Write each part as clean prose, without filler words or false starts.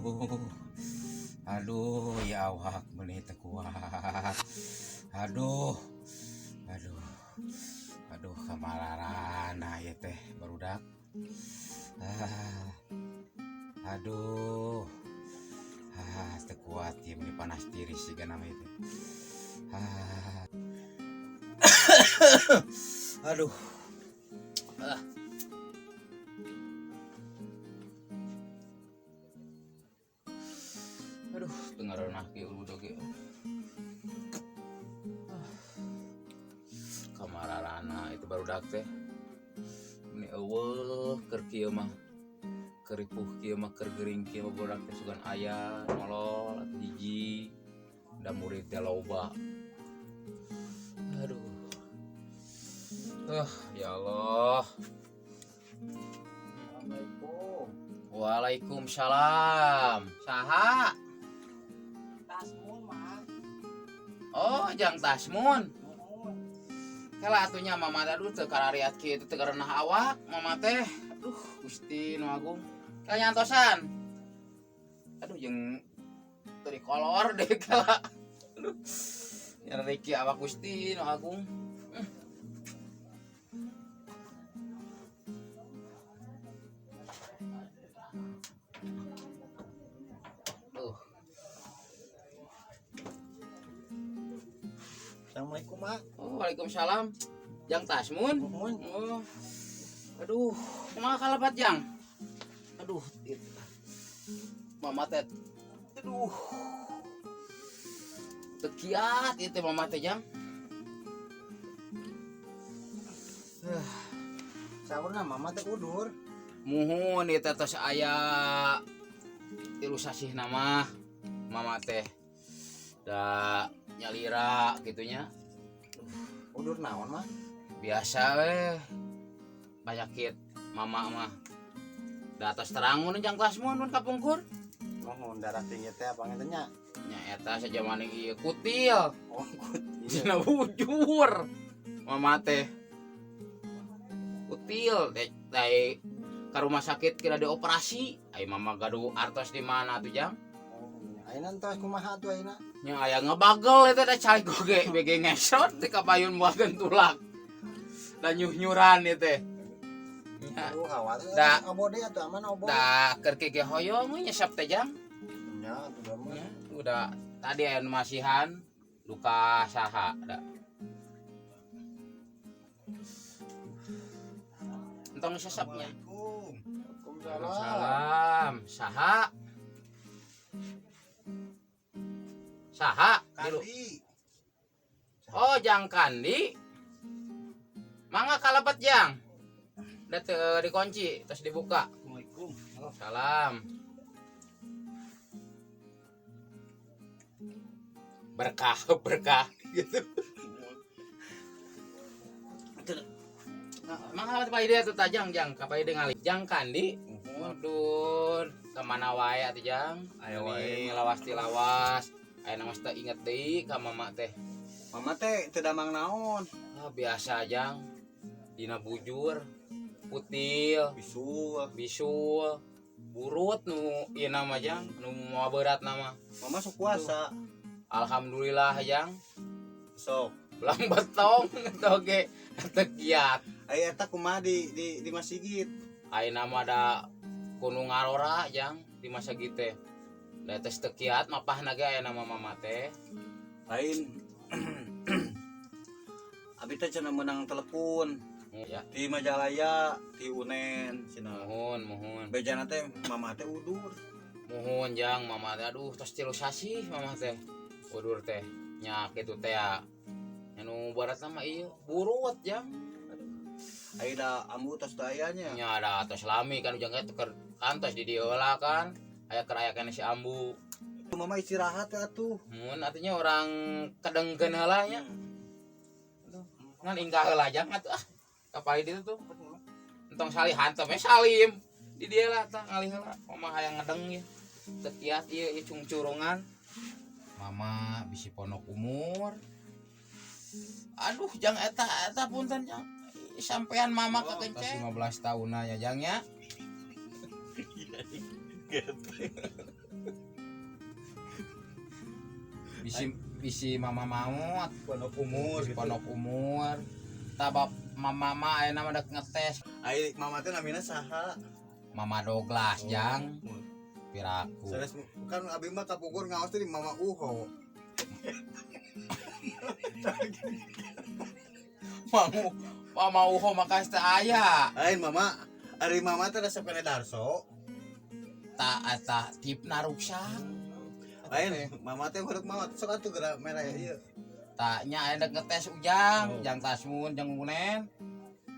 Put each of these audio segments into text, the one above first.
Aduh. Aduh, ya awak meuni teu kuat. Aduh. Aduh. Aduh, kamarana ieu teh barudak. Ah. Aduh. Ah, teu kuat ieu, meuni panas tiris siga nama ieu teh. Ah. Aduh. Ah. Aduh, teu ngareunah kieu udah ge. Ah. Kamarana itu barudak teh. Ini euweuh keur kieu mah. Keur ripuh kieu mah, keur gering kieu mah barudak teh sugan aya nolol atuh hiji. Da murid teh loba. Aduh. Ah, ya Allah. Assalamualaikum. Waalaikumsalam. Saha? Tasmun, Mak. Oh, Jang Tasmun. Nuhun. Kala atuh nya mama teh, aduh, teu karariat kieu teu karenah awak mama teh. Aduh, Gusti nu agung. Kala nyantosan. Aduh, jeung teu dikolor deh kala. Aduh. Nyeri kieu awak, Gusti nu agung. Duh. Assalamualaikum, Mak. Oh, waalaikumsalam. Jang Tasmun. Nuhun. Oh. Aduh, kumaha kalabat, Jang? Aduh, mama teh. Aduh. Teu kiat ieu teh mama teh, Jang. Saurna mama teh udur. Muhun, ieu teh tos aya 3 sasih nama mama teh. Da nyalira gitunya. Udur naon, Mak? Biasa weh. Penyakit mama mah. Da atos terang mun Jang Tasmun mun kapungkur. Nuhun, darah tinggi teh apa ngeten nya? Nya eta sajamane ieu kutil. Oh, kutil. Dina bujur. Mama teh kutil teh teh ka rumah sakit kira dioperasi. Ai mama gaduh artos di mana tuh, Jang? Oh, ayeuna entos kumaha tuh ayeuna? Nya aya ngebagel eta teh, cai goge bege ngesot teh kapayun buakeun tulak. Da nyuh-nyuran ieu teh. Nya. Aduh, khawatir. Da. Obode atuh, aman obode. Da keur kieu hoyong we nyesep teh, Jang. Nya atuh da mah. Ya, udah tadi aya nu masihan duka saha da. Entong sesepnya. Assalamualaikum. Waalaikumsalam. Saha? Saha? Dilu. Kandi. Oh, Jang Kandi. Mangga kalebet, Jang. Udah teu dikunci, terus dibuka. Assalamualaikum. Oh, Salam. Berkah, berkah gitu. Mangga Pak Ide atuh tah, Jang, Jang, ka Pak Ide ngali. Jang Kandi. Waduh, kemana wae atuh, Jang? Aya wae. Ini lawas ti lawas. Aya mah teu inget deui ka mama teh. Mama teh teu damang naon? Ah, biasa, Jang. Dina bujur, kutil, Bisul. Bisul, burut nu ieu nama, Jang, nu moal berat nama. Mama sok puasa. Alhamdulillah, Jang. Sok. Belang betong teu ge teu kiat. Aya eta kumaha di masjid? Ayeuna mah da kudu ngarora, Jang, di masjid teh. Da tes teu kiat mapahna ge aya nama mama teh. Lain. Abi teh cenah meunang telepon Ya, di Majalaya, di Unen cenah. Muhun, muhun. Bejana teh mama teh udur. Muhun, Jang, mama teh aduh tos 3 sasih mama teh. Udur teh. Nya kitu teh ya. Anu barat mah ieu burut, Jang. Aya da ambu tos teu aya nya. Nya ada tos lami kan ujang ge keur kantos di dieu heula kan. Aya keur aya keneh si ambu. Mama istirahat atuh. Mun artinya orang kedengkeun heula nya. Ngan ingkah heula, Jang, atuh ah. Kapal ditu tuh. Entong salihan teh we salim. Di dieu lah tah ngalih heula. Mama hayang ngedeng ya. Teu kiat ieu ieu cungcurungan. Mama bisi pondok umur. Aduh, Jang, eta eta punten, Jang. Sampean mama Oh, kekenceng. 15 tahun ya, Jang, ya. Bisi bisi mama maot. Pondok umur bisi gitu. Pondok umur. Tabab mama mah ayeuna mah dek ngetes. Ai mama teh namina saha? Mama Douglas, jang. Oh. Piraku. Sanes kan abi mah kapungkur ngaos teh di Mama Uho. Mau Mama Uho maka teh aya. Lain mama, ari mama teh resep keneh Darso. Ta eta tipna ruksak. Lain mama teh huruf mama sok atuh geura merah ieu. Ta nya aya dek ngetes ujang, Oh. jang Tasmun jeung Unen.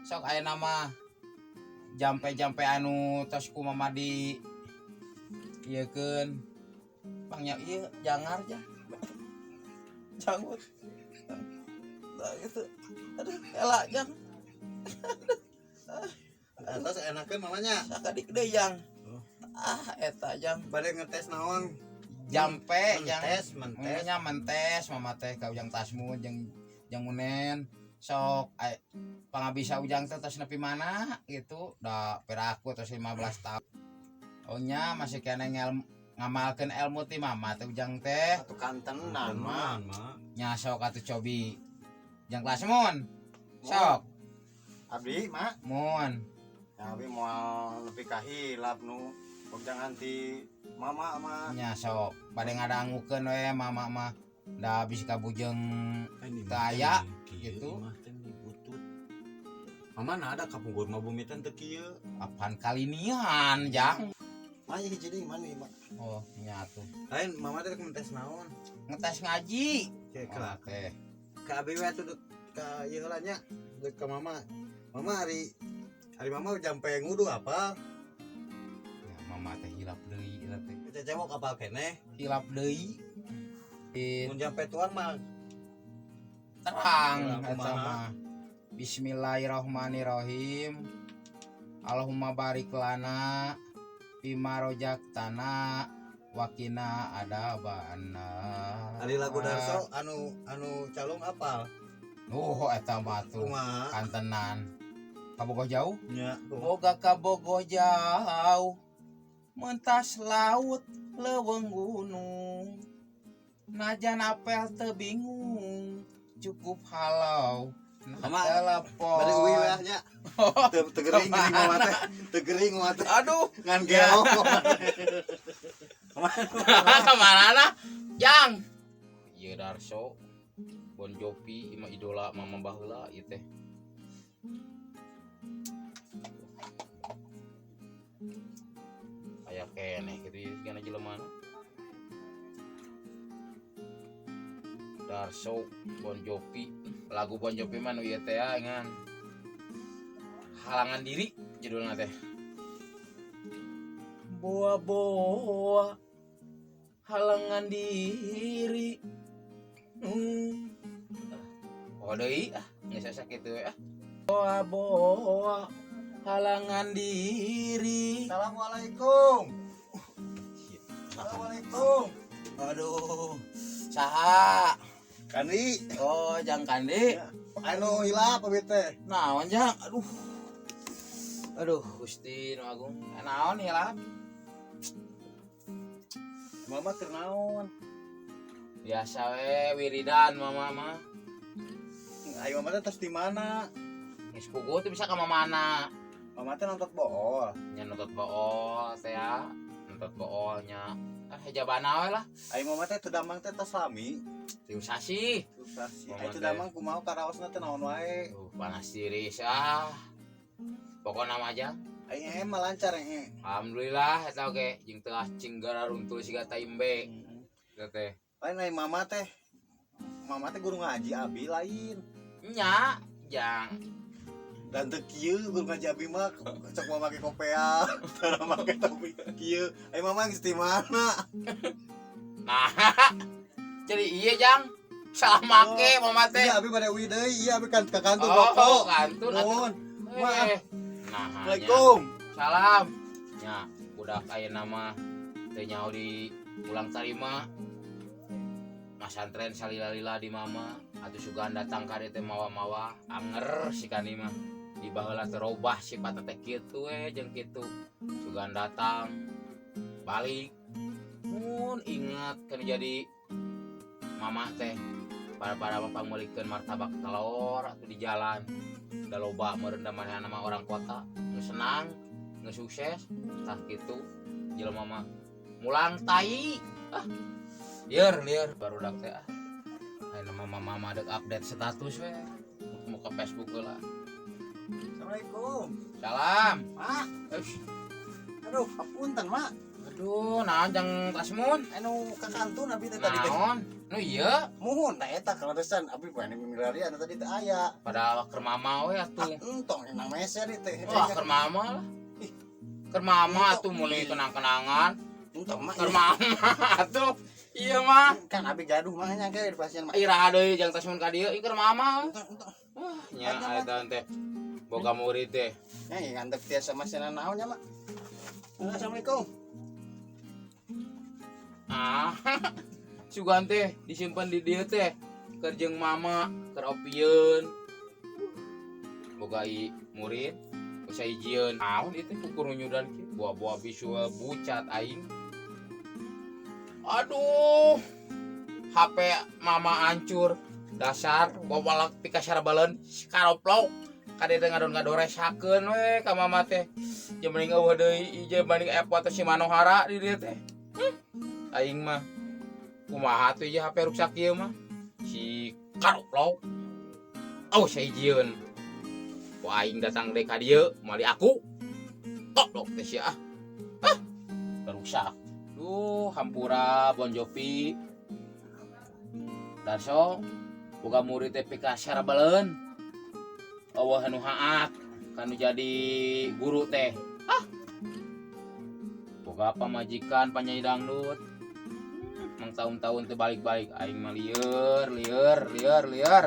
Sok aya nama jampe-jampe anu tos ku mama di ieukeun. Pangnya ieu jangar ja. Janggut. Nah, gitu. Aduh, elak jang. Atos enakeun mamanya. Sakadik deui jang. Oh. Ah, eta jang. Bade ngetes naon? Jampe jang. Mentes, mentes. Nya mentes mama teh ka Ujang Tasmun jeung jeung Unen. Sok ai pangabisa Ujang teh tos nepi mana gitu. Da piraku tos 15 tahun. Oh nya masih keneh ngamalkeun ilmu ti mama teh Ujang teh. Atuh kantenan mah. Nya sok atuh cobi. Jang Tasmun. Sok Abdi mah. mun. Ya abi moal nepi ka hilap nu jangan ti mama mah. Nya sok bade ngadangukeun we mama mah. Da bisi kabujeng teu aya gitu. Mama nah ada kapungkur mah bumi teh teu kieu. Apaan kalinian jang? Mah ieu hiji deui mana ieu mah. Oh nya tuh. Lain mama teh rek mentes naon? Ngetes ngaji. Ke Mama teh. ka abi we atuh dek ka ieu heula nya. Dek ka mama. Mama ari ari mama jampe ngudu apa? Ya, mama teh hilap deui eta teh. Cecewok apal keneh. Hilap deui. Mun jampe tuang mah Terang Kumaha? eta mah. Bismillahirrahmanirrahim. Allahumma barik lana fima rojaktana wakina adzabannar. Ari lagu Darso anu anu calung apal. Oh eta mah tuh Kumaha? kantenan. Kabogoh jauh? Nya. Boga kabogoh jauh. Mentas laut leuweung gunung. Najan apel teu bingung, cukup halau. Nah, Mama, telepon. Bade uwi we nya. Teu teu gering gering mama teh. Teu gering mama teh. Aduh, Ngan gelo. kemana Jang? Ieu Darso, Bon Jovi, ima idola mama baheula ieu teh. Aya keneh kitu ieu sigana jelema. Darso, Bon Jovi, lagu Bon Jovi mah nu ieu teh ya, ngan Halangan Diri judulna teh. Boa-boa halangan diri. Oh deui ah, geus sakitu we ah. Boa-boa halangan diri. Assalamualaikum. Assalamualaikum. Aduh, saha? Kandi, Oh, jang Kandi. anu hilap abi teh. Naon jang? Aduh. Aduh, Gusti nu agung. Naon hilap? Mama keur naon? Biasa we wiridan mama mah. Ayo mama teh tos di mana? Geus puguh teu bisa ka mana? Mama teh nonton bool. Nya nonton bool teh ya. Nonton bool nya. Ah hejabana we lah. Ayo mama teh teu damang teh tos lami. Teu sasih. Susah sih. Mama Ayo teu teh. damang kumaha karaosna teh naon wae. Tuh, panas tiris ah. Pokokna mah aja. Ayo mah lancar eh. Alhamdulillah eta oge jeung teu cing gararuntul siga taimbe. Eta teh. Lain ai mama teh. Mama teh guru ngaji abi lain. Nya, jang. Dan teu kieu guru ngaji abi mah cok mama make kopea, tara make topi kieu. Ayo mama geus di mana? Nah, jadi iya jang. Salah make mama teh. Iya abi bade uwi deui, iya abi kan ka kantor Oh, rokok. kantun atuh. Nuhun. Maaf. Eh. Nah, nya. Assalamualaikum. Salam. Nya, budak ayeuna mah teu nyaho di pulang tarima. Masantren salila-lila di mama atuh sugan datang ka dieu teh mawa-mawa anger si kani mah. Di baheula teh robah sifat teh kitu we jeung kitu. Sugan datang balik mun ingat kan jadi Mama teh pada pangmeulikeun martabak telur atuh di jalan. Da loba meureun da manehna mah orang kota, nu senang, nu sukses, tah kitu jelema mah. Mulang tai. Ah. Lieur lieur barudak teh ah. Ayeuna mah mama mah deuk update status we. Muka Facebook heula. Assalamualaikum. Salam. Mak, Eush. aduh, hapunten, Mak. Aduh, naon jang Tasmun? Anu ka kantun abi teh tadi teh. Naon? Nu ieu Muhun tah eta kaleresan abi poe milarian tadi teh aya. Padahal keur mama we Ah, atuh. entong nang meser ieu teh. Wah, keur mama lah. Keur mama atuh meuli kenang-kenangan. Entong mah. Keur mama atuh. Iya mah. Kan abi gaduh mah nya ke di pasien mah. Iraha deui jang Tasmun ka dieu, ieu keur mama. Entong, entong. Wah, nya eta teh. Boga murid teh. Nya ieu ngantep tiasa masena naon nya, Mak. Assalamualaikum. Ah. Sugan teh disimpan di dieu teh. Keur jeung mama, keur opieun. Boga i murid, usaha ijieun. Naon ieu teh kukurunyudan kieu? Buah-buah visual bucat aing. Aduh. HP mama hancur. Dasar bawa pikasarabaleun karoplok. Kade teh ngadon ngadoresakeun we ka mama teh. Jeung mending euweuh deui ieu banding epot si Manohara di dieu teh. Aing mah kumaha tuh ieu HP ruksak ieu mah. Si karoplok. Oh, saijieun. Ku aing datang deui ka dieu, moal aku. Goblok teh sia ah. Ah, rusak. Duh, hampura Bon Jovi. Darso, boga murid teh pikasarabaleun. Euweuh anu haat kanu jadi guru teh. Ah. Boga pamajikan panyanyi dangdut. Mang tahun-tahun teu balik-balik aing mah lieur, lieur, lieur, lieur.